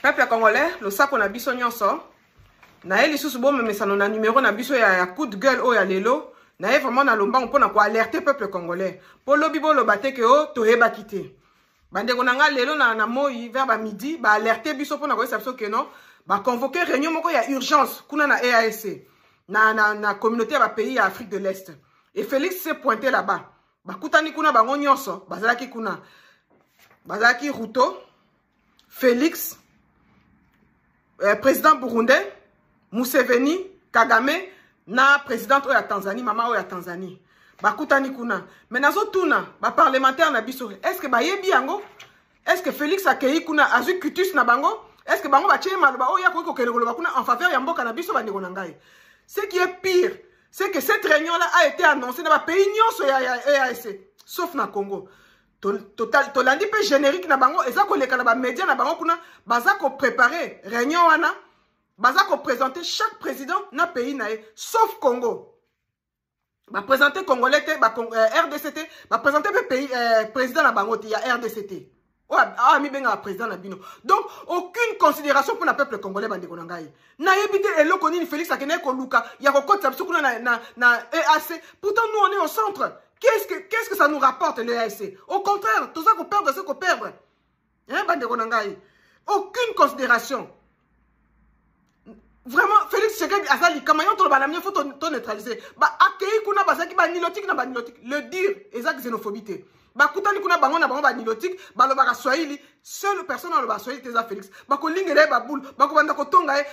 Peuple congolais, losako na biso nyonso. Naye lisusu bomemesano na numero na biso ya coup de gueule oyo ya lelo. Naye vraiment na lombango mpona koalerte peuple congolais. Mpo lobi boloba te ke o toyebaki te. Bandeko na nga lelo na moi vers ba midi ba alerte biso mpona koyebisa biso ke non, ba convoquer réunion moko ya urgence kuna na EAC na communauté ya ba pays ya Afrique de l'Est. Et Félix s'est pointé là-bas. Bakutani kuna bango nyonso, bazalaki kuna. Bazalaki Ruto, Félix, président burundais, Museveni, Kagame, na présidente oyo ya Tanzanie, mama oyo ya Tanzanie. Bakutani kuna. Mais nazotuna ba parlementaire na biso, est-ce que bayebi yango? Est-ce que Félix akei kuna azwi cutus na bango? Est-ce que bango batie maloba oyo akoki kokende koloba kuna en faveur ya mboka na biso bandeko na ngai? Ce qui est pire, c'est que cette réunion-là a été annoncée dans le pays nyonso ya EAC, sauf na Congo. Tolandi mpe générique na bango eza koleka na ba média na bango kuna, baza ko préparer réunion wana, baza ko présenter chaque président na pays na ye, sauf Congo. Baprésente congolais te, RDC te, baprésente mpe pays, président na bango te ya RDC te oyo amibengaka président na bino. Donc aucune considération mpona peuple congolais. Bandeko na ngai, nayebi te eloko nini Félix akendaki koluka ya kokotisa biso kuna na EAC. Pourtant nous, on est au centre. Qu'est-ce que ça nous rapporte, le EAC? Au contraire, toza koperdre, se koperdre, hein. Bandeko na ngai, aucune considération vraiment. Félix Tshisekedi aza likama. Yo toloba na mino, faut to neutraliser. Baakei kuna, bazalaki banilotique na banilotique. Le dire eza xénophobie te. Bakutani kuna bango na bango banilotique, balobaka swahili. Seule personne alobaka swahili te eza Félix. Bakolingela ye babulu, bakobanda kotonga ye,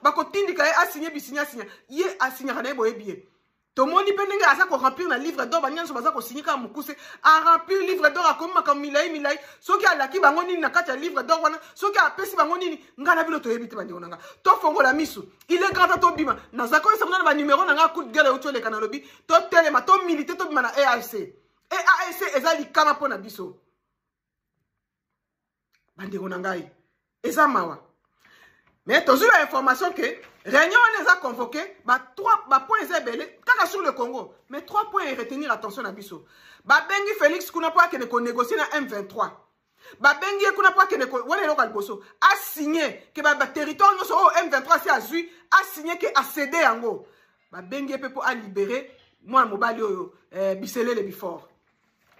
bakotindika ye asigne bisinya asinya. Ye asignaka na ye, boyebi ye. Tomoni mpe ndenge aza koremplir na livre d'or. Baninga nyonso baza kosigner kaka mokuse, aremplir livre d'or, akomi makambo milai milai. Soki alaki bango nini na kati ya livre d'or wana, soki apesi bango nini, ngai na bino toyebi te. Bandeko na nga, tofongola misu. Il est grand temps tobima. Naza koyesa kuna na banumero na nga coup de gueule euti oleka. Nalobi totelema, tomilite, tobima na EAC. EAC eza likama mpo na biso. Bandeko na ngai, eza mawa, mais tozwi ba information ke réunion wana eza convoqué, ba trois bapoint eza ebele kaka sur le Congo, mais trois points eretenir attention na biso. Babengi Félix kuna mpo akende konégocie na M23. Babengi ye kuna mpo akende wana eloko ya liboso, asigne ke baterritoire nyonso oyo M23 asi azwi, asigne ke acéder yango. Babengi ye mpe mpo alibérer mwana mobali oyo Biselele Bifort.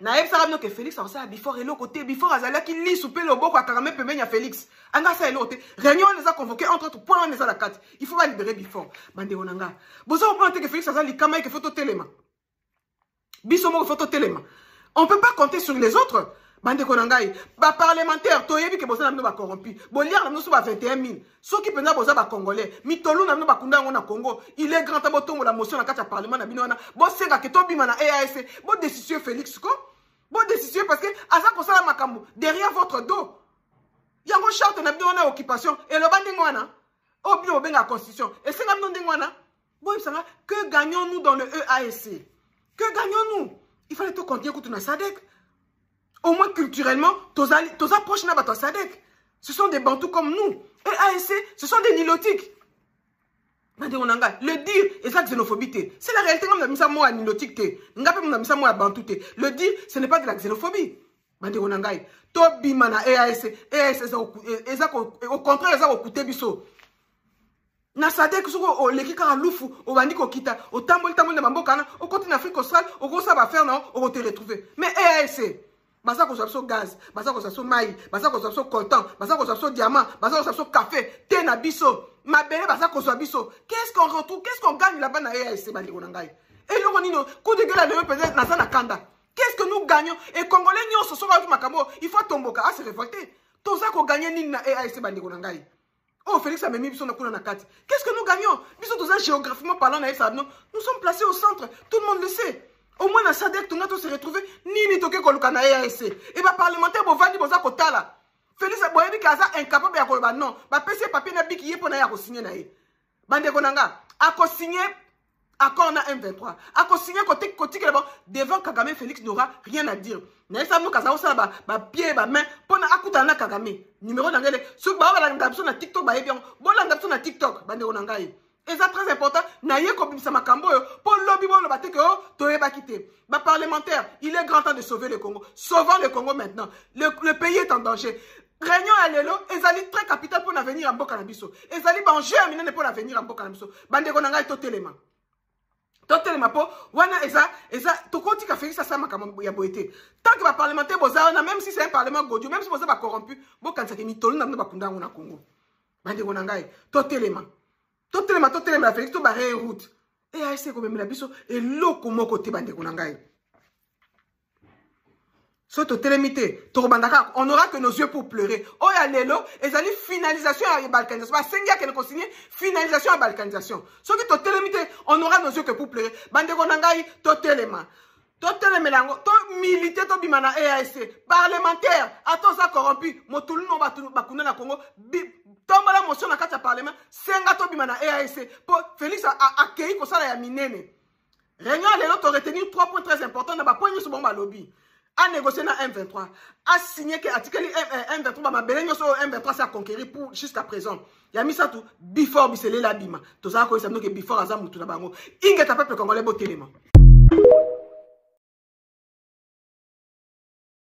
Nayebisaka bino ke Félix akosala Bifort eloko te. Bifort azalaki lisu mpe loboko akangame pembeni ya Félix, anga asala eloko te. Réunion wana eza convoqué, entre autres point wana eza na kati, il faut balibérer Bifort. Bandeko na nga, boza komona te ke Félix aza likama, eke faut totelema biso moko, faut totelema. On peut pas compter sur les autres. Bandeko na ngai baparlementaire, toyebi ke boza na bino bacorrompu, boliaka na bino so ba 21 000. Soki mpenza boza bacongolais, mitolu na bino bakunda yango na Congo. Il est grand temps botombola motion na kati ya parlement na bino wana, bosenga ke tobima na EAC, bodestitue Félix ko, bodestitue, parce que aza kosala makambo derrière votre dos. Yango charte na bino wana ya occupation eloba ndenge wana, oyo bino bobengaka constitution, esenga bino ndenge wana. Boyebisanga, que gagnons-nous dans le EAC? Que gagnons-nous? Il fallait to continuer kutu na SADC. Au moins culturellement toza proche na bato ya SADC. Ce sont des bantous comme nous. EAC, ce sont des nilotiques. Bandeko na ngai, le dire eza xénophobie te, c'est la réalité. Nga misa mo ya nilotique te, nga mpe mona misa mo ya bantu te. Le dire, ce n'est pas de la xénophobie. Bandeko na ngai, tobima na EAC. EAC eza, au contraire, eza kokute biso. Na SADC, soki oleki kaka lufu, obandi kokita, otamboli tamboli na bamboka wana, okoti na Afrique australe, okosala baaffaire na yo, okote retrouver. Mais EAC, baza kozwa biso gaz, baza kozwa biso mai, baza kozwa biso coltan, baza kozwa biso diamant, baza kozwa biso café te na biso mabele, baza kozwa biso. Qu'est-ce qu'on retrouve? Qu'est-ce qu'on gagne là-bas na EAC? Bandeko na ngai, eloko nini? Coup de gueule lelo mpenza, naza na kanda. Qu'est-ce que nous gagnons? Et congolais nyonso, soki ayoki makambo, il faut tomboka, ase révolter. Toza koganye nini na EAC, bandeko na ngai? Oyo Félix amemi biso na kuna na kati, qu'est-ce que nous gagnons? Biso toza, géographiquement parlant, na yebisaka bino, nous sommes placés au centre, tout le monde le sait. Au moins na SADC tonga to se retrouver. Nini toke koluka na EAC? E baparlementaire bovandi, boza kotala Félix, boyebi ke aza incapable ya koloba non. Bapesi ye papier na biki ye mpo na ye akosigne na ye. Bandeko na nga, akosigne accord na M23, akosigne kotikela bango devant Kagame. Félix n'aura rien à dire. Nayesa moko aza kosala bapied bamain mpona akutana na Kagame. Numéro na ngai le, soki bao balanda biso na TikTok bayebi yango. Bolanda biso na TikTok, bandeko na ngai, eza très important. Naye kobimisa makambo oyo mpo lobi boloba te ke o toyebaki te. Baparlementaire, il est grand temps de sauver le Congo. Sauvons le Congo maintenant. Le pays est en danger. Réunion ya lelo ezali très capital mpo na avenir ya mboka na biso. Ezali baenjeu ya minene mpo na avenir ya mboka na biso. Bandeko na ngai, totelema, totelema, mpo wana eza tokotika Félix asala makambo ya boye te. Tant que baparlementaire boza wana, même si c'est un parlement godieux, même si boza bacorrompu, bokanisaki mitolo na bino bakunda yango na Congo. Bandeko na ngai, totelema, totelema, totelemela Félix, tobarrer route. EAC ekomemela biso eloko moko te. Bandeko na ngai, so totelemi te, tokobanda kaka, on aura que nos yeux pour pleurer. Oyo ya lelo ezali finalisation ya balkanisation. Basengi akende kosigne finalisation ya balkanisation. Soki totelemi te, on aura nos yeux que pour pleurer. Bandeko na ngai, totelema, totelemela yango, tomilite, tobima na EAC. Parlementaire, ata oza corrompu, motulu no bakunda na Congo, tombola motion na kati ya parlement, senga tobima na EAC, mpo Félix akei kosala ya minene. Réunion ya lelo, toretenir trois points très importants na bapoint nyonso bango balobi. Anégocier na M23, asigné ke atikeli M23 bamabele nyonso oyo M23 asi aconquérir pour jusqu'à présent. Ya misato, Bifort Biselele abima. Tozala koyesa bino ke Bifort aza mutu na bango. Ingeta, peuple congolais, botelema.